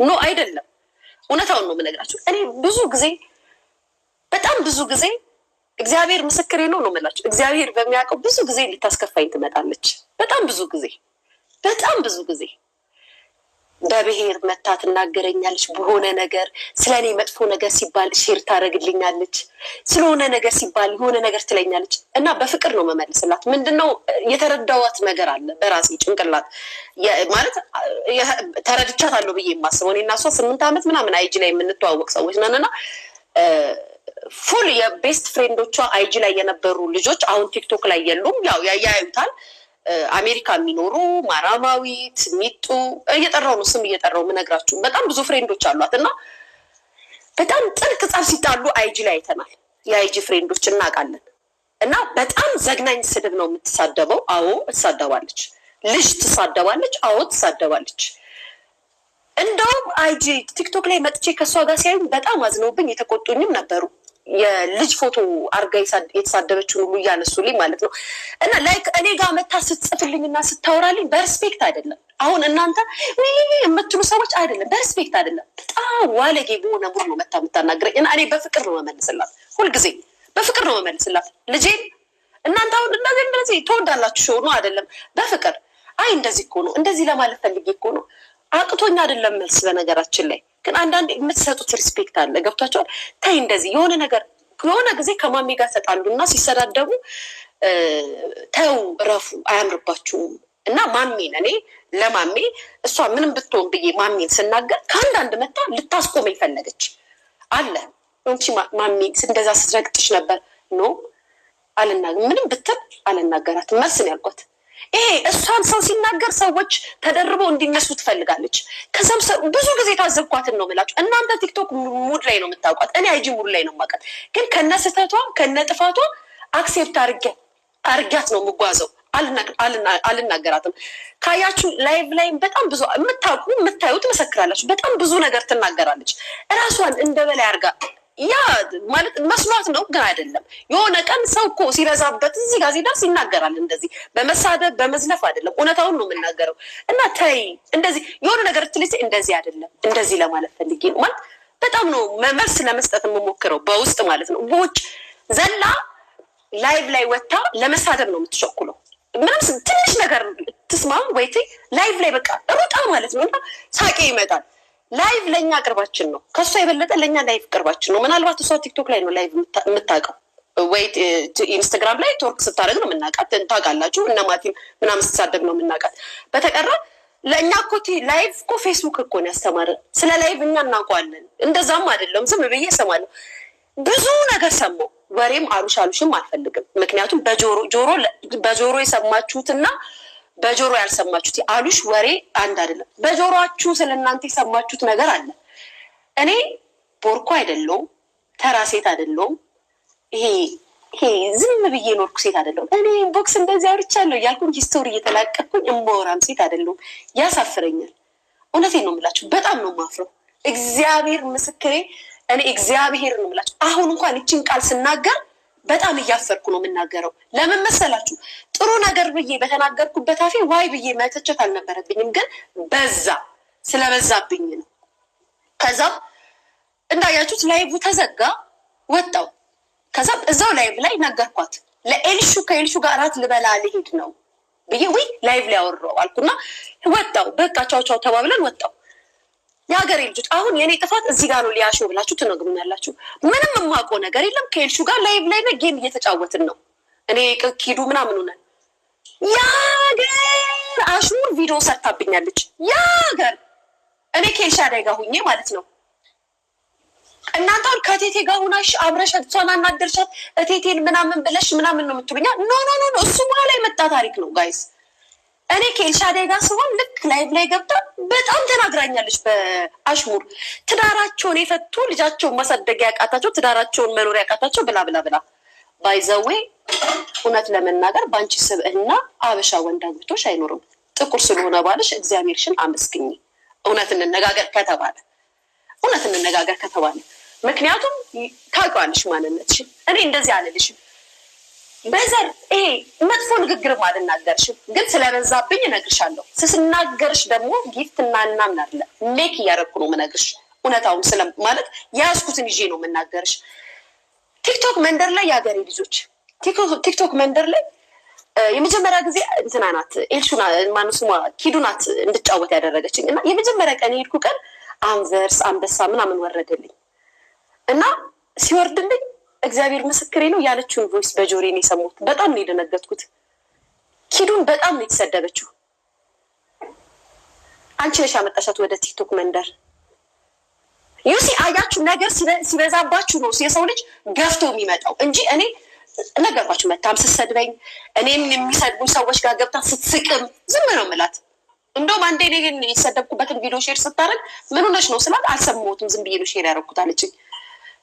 No አይደለም፣ እውነታውን ነው የምነግራችሁ። እኔ ብዙ ጊዜ፣ በጣም ብዙ ጊዜ፣ እግዚአብሔር ምስክሬ ነው ነው የምላችሁ። እግዚአብሔር በሚያውቀው ብዙ ጊዜ ልታስከፋኝ ትመጣለች። በጣም ብዙ ጊዜ፣ በጣም ብዙ ጊዜ በብሔር መታ ትናገረኛለች። በሆነ ነገር ስለ እኔ መጥፎ ነገር ሲባል share ታደርግልኛለች። ስለሆነ ነገር ሲባል የሆነ ነገር ትለኛለች እና በፍቅር ነው መመልስላት። ምንድነው የተረዳዋት ነገር አለ በራሴ ጭንቅላት፣ ማለት ተረድቻታለሁ ብዬ የማስበው። እኔ እና እሷ 8 ዓመት ምናምን IG ላይ የምንተዋወቅ ሰዎች ነን እና full የ best friend ኦቿ IG ላይ የነበሩ ልጆች አሁን ቲክቶክ ላይ የሉም። ያው ያዩታል። አሜሪካ የሚኖሩ ማራማዊት፣ ሚጡ፣ እየጠራው ነው፣ ስም እየጠራው የምነግራችሁ፣ በጣም ብዙ friend ኦች አሏት እና በጣም ጥልቅ ጸብ ሲጣሉ IG ላይ አይተናል። የ IG friend ኦች እናውቃለን። እና በጣም ዘግናኝ ስድብ ነው የምትሳደበው። አዎ ትሳደባለች። ልጅ ትሳደባለች። አዎ ትሳደባለች። እንደውም IG ቲክቶክ ላይ መጥቼ ከእሷ ጋር ሲያዩኝ በጣም አዝነውብኝ የተቆጡኝም ነበሩ። የልጅ ፎቶ አርጋ የተሳደበችውን ሁሉ እያነሱልኝ ማለት ነው። እና like እኔ ጋር መታ ስትጽፍልኝ እና ስታወራልኝ በ respect አይደለም። አሁን እናንተ የምትሉ ሰዎች አይደለም፣ በ respect አይደለም። በጣም ዋለጌ በሆነ mood ነው መታ የምታናግረኝ እና እኔ በፍቅር ነው መመልስላት። ሁልጊዜ በፍቅር ነው መመልስላት። ልጄን እናንተ አሁን እንደዚህ እንደዚህ ትወዳላችሁ show ነው አይደለም፣ በፍቅር፣ አይ እንደዚህ እኮ ነው፣ እንደዚህ ለማለት ፈልጌ እኮ ነው፣ አቅቶኝ አይደለም መልስ። በነገራችን ላይ ግን አንዳንድ የምትሰጡት respect አለ። ገብቷቸዋል። ተይ እንደዚህ የሆነ ነገር የሆነ ጊዜ ከማሚ ጋር ተጣሉና ሲሰዳደቡ ተው እረፉ፣ አያምርባችሁም፣ እና ማሚን እኔ ለማሜ እሷ ምንም ብትሆን ብዬ ማሚን ስናገር ከአንዳንድ መታ ልታስቆመኝ ፈለገች አለ። እንቺ ማሚ እንደዛ ስትረግጥሽ ነበር። No፣ ምንም ብትል አልናገራትም። መልስ ነው ያልኳት። ይሄ እሷን ሰው ሲናገር ሰዎች ተደርበው እንዲነሱ ትፈልጋለች። ከዛም ብዙ ጊዜ ታዘብኳትን ነው የምላችሁ። እናንተ ቲክቶክ mood ላይ ነው የምታውቋት፣ እኔ IG mood ላይ ነው የማውቃት። ግን ከነ ስህተቷ ከነ ጥፋቷ accept አርጊያት ነው የምጓዘው። አልናገራትም። ካያችሁ live ላይም በጣም ብዙ የምታውቁ የምታዩ ትመሰክራላችሁ። በጣም ብዙ ነገር ትናገራለች። እራሷን እንደ በላይ አርጋ፣ ያ ማለት መስሏት ነው፣ ግን አይደለም። የሆነ ቀን ሰው እኮ ሲበዛበት እዚህ ጋር ሲደርስ ይናገራል። እንደዚህ በመሳደብ በመዝለፍ አይደለም፣ እውነታውን ነው የምናገረው። እና ተይ እንደዚህ የሆነ ነገር ትልስ እንደዚህ አይደለም፣ እንደዚህ ለማለት ፈልጌ ነው ማለት በጣም ነው መልስ ለመስጠት የምሞክረው በውስጥ ማለት ነው። በውጭ ዘላ live ላይ ወጥታ ለመሳደብ ነው የምትቸኩለው። ምንም ትንሽ ነገር ትስማ ወይ live ላይ በቃ ሩጣ ማለት ነው እና ሳቄ ይመጣል። Live ለእኛ ቅርባችን ነው። ከእሷ የበለጠ ለእኛ live ቅርባችን ነው። ምናልባት እሷ ቲክቶክ ላይ ነው live የምታውቀው ወይ ኢንስታግራም ላይ twerk ስታደርግ ነው የምናውቃት። ታውቃላችሁ፣ እነ ማቲም ምናምን ስትሳደብ ነው የምናውቃት። በተቀረ ለእኛ እኮ live እኮ ፌስቡክ እኮ ነው ያስተማረን። ስለ live እኛ እናውቀዋለን። እንደዛም አይደለም፣ ዝም ብዬ እሰማለሁ። ብዙ ነገር ሰማሁ። ወሬም አሉሽ አሉሽም አልፈልግም። ምክንያቱም በጆሮ የሰማችሁትና በጆሮ ያልሰማችሁት አሉሽ ወሬ አንድ አይደለም። በጆሮአችሁ ስለ እናንተ የሰማችሁት ነገር አለ። እኔ ቦርኮ አይደለሁም፣ ተራ ሴት አይደለሁም። ይሄ ዝም ብዬ ኖርኩ ሴት አይደለሁም። እኔ inbox እንደዚህ አውርቻለሁ እያልኩኝ history እየተላቀቅኩኝ እማወራም ሴት አይደለሁም። ያሳፍረኛል። እውነቴን ነው የምላችሁ። በጣም ነው የማፍረው። እግዚአብሔር ምስክሬ፣ እኔ እግዚአብሔር ነው የምላችሁ። አሁን እንኳን ይችን ቃል ስናገር በጣም እያፈርኩ ነው የምናገረው። ለምን መሰላችሁ? ጥሩ ነገር ብዬ በተናገርኩበት አፌ ዋይ ብዬ መተቸት አልነበረብኝም፣ ግን በዛ ስለበዛብኝ ነው። ከዛም እንዳያችሁት live ተዘጋ፣ ወጣው። ከዛም እዛው live ላይ ነገርኳት ለኤልሹ፣ ከኤልሹ ጋር እራት ልበላ ልሄድ ነው ብዬ ወይ live ላይ አወራው አልኩና ወጣው። በቃ ቻው ቻው ተባብለን ወጣው። የሀገሬ ልጆች፣ አሁን የእኔ ጥፋት እዚህ ጋር ነው ሊያሾ ብላችሁ ትነግሩኛላችሁ። ምንም የማውቀው ነገር የለም። ከኤልሹ ጋር live ላይ game እየተጫወትን ነው። እኔ ኪዱ ምናምን ሆነን የሀገር አሽሙር ቪዲዮ ሰርታብኛለች። የሀገር እኔ ከኤልሻዳይ ጋር ሁኜ ማለት ነው። እናንተ አሁን ከቴቴ ጋር ሁናሽ አብረሽ እሷን አናደርሻት እቴቴን ምናምን ብለሽ ምናምን ነው የምትሉኛ። No, no, no፣ እሱ በኋላ የመጣ ታሪክ ነው guys። እኔ ከኤልሻዳይ ጋር ስሆን ልክ live ላይ ገብታ በጣም ተናግራኛለች በአሽሙር፣ ትዳራቸውን የፈቱ፣ ልጃቸውን ማሳደግ ያቃታቸው፣ ትዳራቸውን መኖር ያቃታቸው blah blah blah። By the way፣ እውነት ለመናገር በአንቺ ስብዕና አበሻ ወንድ አግብቶሽ አይኖርም። ጥቁር ስለሆነ ባልሽ እግዚአብሔርሽን አመስግኝ። እውነት እንነጋገር ከተባለ ምክንያቱም ታውቂዋለሽ ማንነትሽን። እኔ እንደዚህ አልልሽም። በዘር ይሄ መጥፎ ንግግርም አልናገርሽም፣ ግን ስለበዛብኝ እነግርሻለሁ። ስስናገርሽ ደግሞ gift እና እናምን አለ make እያደረኩ ነው የምነግርሽ። እውነታውን ስለ ማለት የያዝኩትን ይዤ ነው የምናገርሽ። ቲክቶክ መንደር ላይ የሀገሬ ልጆች ቲክቶክ መንደር ላይ የመጀመሪያ ጊዜ እንትና ናት ኤልሹ ማነው ስሟ ኪዱ ናት እንድጫወት ያደረገችኝ እና የመጀመሪያ ቀን የሄድኩ ቀን አንቨርስ አንበሳ ምናምን ወረደልኝ እና ሲወርድልኝ እግዚአብሔር ምስክሬ ነው ያለችውን voice በጆሮዬ ነው የሰማሁት። በጣም ነው የደነገጥኩት። ኪዱን በጣም ነው የተሰደበችው። አንቺ ነሽ ያመጣሻት ወደ ቲክቶክ መንደር። You see አያችሁ፣ ነገር ሲበዛባችሁ ነው የሰው ልጅ ገፍቶ የሚመጣው እንጂ እኔ ነገርኳችሁ። መታም ስትሰድበኝ እኔም የሚሰድቡኝ ሰዎች ጋር ገብታ ስትስቅም ዝም ነው የምላት። እንደውም አንዴ እኔ ግን የተሰደብኩበትን ቪዲዮ share ስታደርግ ምን ሆነሽ ነው ስላት አልሰማሁትም ዝም ብዬ ነው share ያደረኩት አለችኝ።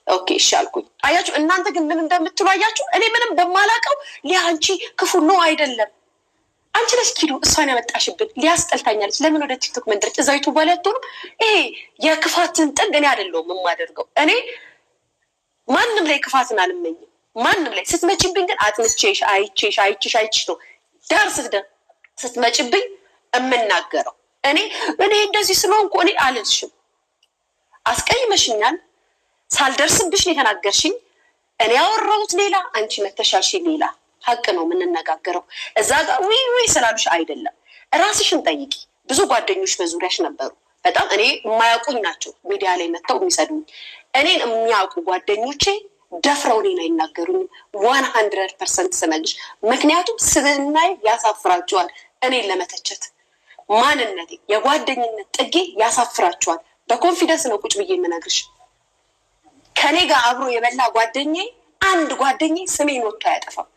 Okay እሺ አልኩኝ። አያችሁ እናንተ ግን ምን እንደምትሉ አያችሁ። እኔ ምንም በማላውቀው ሊያ አንቺ ክፉ ነው አይደለም፣ አንቺ ነሽ ኪዱ እሷን ያመጣሽብን። ሊያስጠልታኛለች። ለምን ወደ ቲክቶክ መንደር እዛው ዩቱብ ላይ አትሆኑም? ይሄ የክፋትን ጥግ እኔ አይደለሁም የማደርገው። እኔ ማንም ላይ ክፋትን አልመኝም። ማንም ላይ ስትመጪብኝ ግን አጥንቼሽ አይቼሽ አይቼሽ አይቼሽ ነው ዳር ስትመጪብኝ የምናገረው። እኔ እንደዚህ ስለሆንኩ እኔ አልልሽም። አስቀይመሽኛል። ሳልደርስብሽ ነው የተናገርሽኝ። እኔ ያወራሁት ሌላ፣ አንቺ መተሻልሽ ሌላ። ሀቅ ነው የምንነጋገረው። እዛ ጋር ውይ ውይ ስላሉሽ አይደለም። ራስሽን ጠይቂ። ብዙ ጓደኞች በዙሪያሽ ነበሩ። በጣም እኔ የማያውቁኝ ናቸው ሚዲያ ላይ መጥተው የሚሰድቡኝ። እኔን የሚያውቁ ጓደኞቼ ደፍረው እኔን አይናገሩኝም። 100% ስነግርሽ፣ ምክንያቱም ስብዕናዬ ያሳፍራቸዋል። እኔን ለመተቸት ማንነቴ፣ የጓደኝነት ጥጌ ያሳፍራቸዋል። በ confidence ነው ቁጭ ብዬ የምነግርሽ። ከኔ ጋር አብሮ የበላ ጓደኛዬ፣ አንድ ጓደኛዬ ስሜን ወጥቶ አያጠፋም።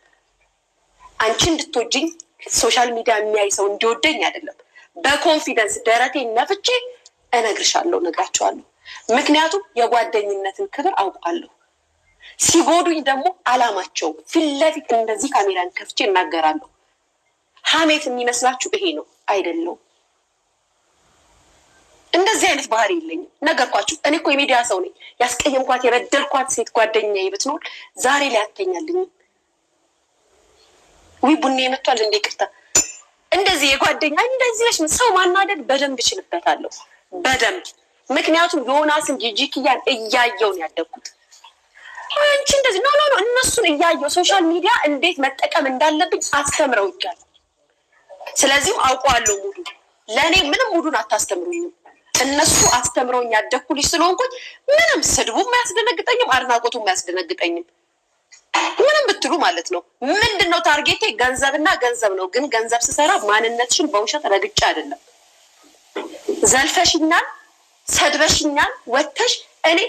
አንቺ እንድትወጂኝ social media የሚያይ ሰው እንዲወደኝ አይደለም። በ confidence ደረቴን ነፍቼ እነግርሻለሁ፣ እነግራቸዋለሁ። ምክንያቱም የጓደኝነትን ክብር አውቃለሁ። ሲጎዱኝ ደግሞ አላማቸው ፊት ለፊት እንደዚህ ካሜራን ከፍቼ እናገራለሁ። ሀሜት የሚመስላችሁ ይሄ ነው፣ አይደለውም። እንደዚህ አይነት ባህሪ የለኝም። ነገርኳችሁ። እኔ እኮ የሚዲያ ሰው ነኝ። ያስቀየምኳት የበደልኳት ሴት ጓደኛዬ ብትኖር ዛሬ ላይ አተኛልኝም። ውይ ቡኔ መጥቷል እንዴ? ይቅርታ። እንደዚህ የጓደኛ እንደዚህ ነሽ ሰው ማናደድ በደንብ እችልበታለሁ፣ በደንብ ምክንያቱም ዮናስን ጂጂክያን እያየው ነው ያደግኩት። አንቺ እንደዚህ no no no እነሱን እያየው social media እንዴት መጠቀም እንዳለብኝ አስተምረውኛል። ስለዚህም አውቀዋለሁ mood ኡ። ለእኔ ምንም mood ኡን አታስተምሩኝም። እነሱ አስተምረውኝ ያደግኩ ልጅ ስለሆንኩኝ ምንም ስድቡም አያስደነግጠኝም፣ አድናቆቱም አያስደነግጠኝም። ምንም ብትሉ ማለት ነው። ምንድን ነው target ኤ? ገንዘብና ገንዘብ ነው። ግን ገንዘብ ስሰራ ማንነትሽን በውሸት ረግጬ አይደለም። ዘልፈሽኛል፣ ሰድበሽኛል፣ ወተሽ እኔ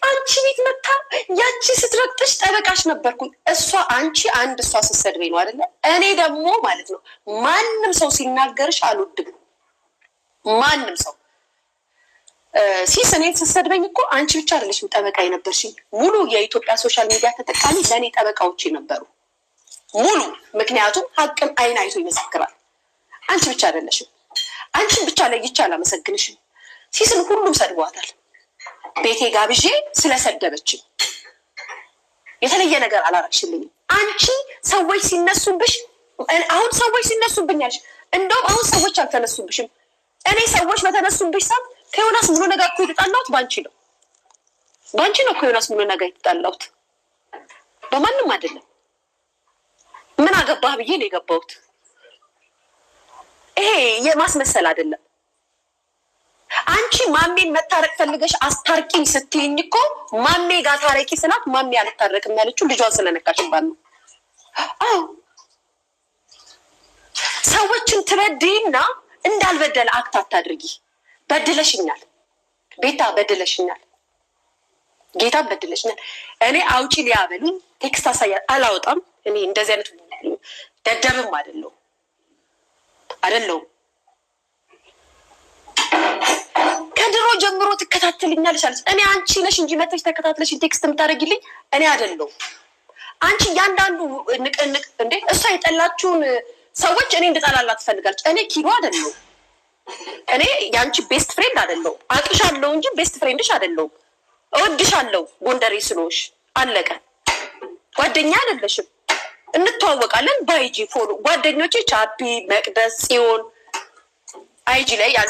አንቺ ቤት መታ ያቺ ስትረግጥሽ ጠበቃሽ ነበርኩኝ። እሷ አንቺ አንድ እሷ ስትሰድበኝ ነው አይደለ? እኔ ደግሞ ማለት ነው ማንም ሰው ሲናገርሽ አልወድም። ማንም ሰው sis እኔን ስትሰድበኝ እኮ አንቺ ብቻ አይደለሽም ጠበቃ የነበርሽኝ። ሙሉ የኢትዮጵያ social media ተጠቃሚ ለእኔ ጠበቃዎች ነበሩ ሙሉ። ምክንያቱም ሀቅን አይን አይቶ ይመሰክራል። አንቺ ብቻ አይደለሽም። አንቺን ብቻ ለይቼ አላመሰግንሽም። sis ን ሁሉም ሰድቧታል። ቤቴ ጋብዤ ስለሰደበችኝ የተለየ ነገር አላረግሽልኝም። አንቺ ሰዎች ሲነሱብሽ አሁን ሰዎች ሲነሱብኝ አልሽ። እንደውም አሁን ሰዎች አልተነሱብሽም። እኔ ሰዎች በተነሱብሽ ሰዓት ከዮናስ ሙሉ ነገር እኮ የተጣላሁት በአንቺ ነው። በአንቺ ነው ከዮናስ ሙሉ ነገር የተጣላሁት፣ በማንም አይደለም። ምን አገባህ ብዬ ነው የገባሁት። ይሄ የማስመሰል አይደለም። አንቺ ማሜን መታረቅ ፈልገሽ አስታርቂኝ ስትይኝ እኮ ማሜ ጋር ታረቂ ስላት ማሜ አልታረቅም ያለችው ልጇን ስለነካሽባት ነው። አዎ ሰዎችን ትበድይና እንዳልበደለ act አታድርጊ። በድለሽኛል ቤታ፣ በድለሽኛል፣ ጌታ በድለሽኛል። እኔ አውጪ ሊያበሉኝ text አሳያ አላወጣም። እኔ እንደዚህ አይነት ደደብም አይደለሁም አይደለሁም። ከድሮ ጀምሮ ትከታተልኛለሽ አለች። እኔ አንቺ ነሽ እንጂ መተሽ ተከታትለሽ text የምታደርጊልኝ እኔ አይደለሁም። አንቺ እያንዳንዱ ንቅንቅ እንዴ እሷ የጠላችሁን ሰዎች እኔ እንድጠላላት ትፈልጋለች። እኔ ኪዶ አይደለሁም። እኔ የአንቺ best friend አይደለሁም። አቅሻለሁ እንጂ best friend ሽ አይደለሁም። እወድሻለሁ ጎንደሬ ስለሆንሽ አለቀ። ጓደኛ አይደለሽም። እንተዋወቃለን። በ IG follow ጓደኞቼ ቻፒ፣ መቅደስ፣ ጽዮን IG ላይ ያሉ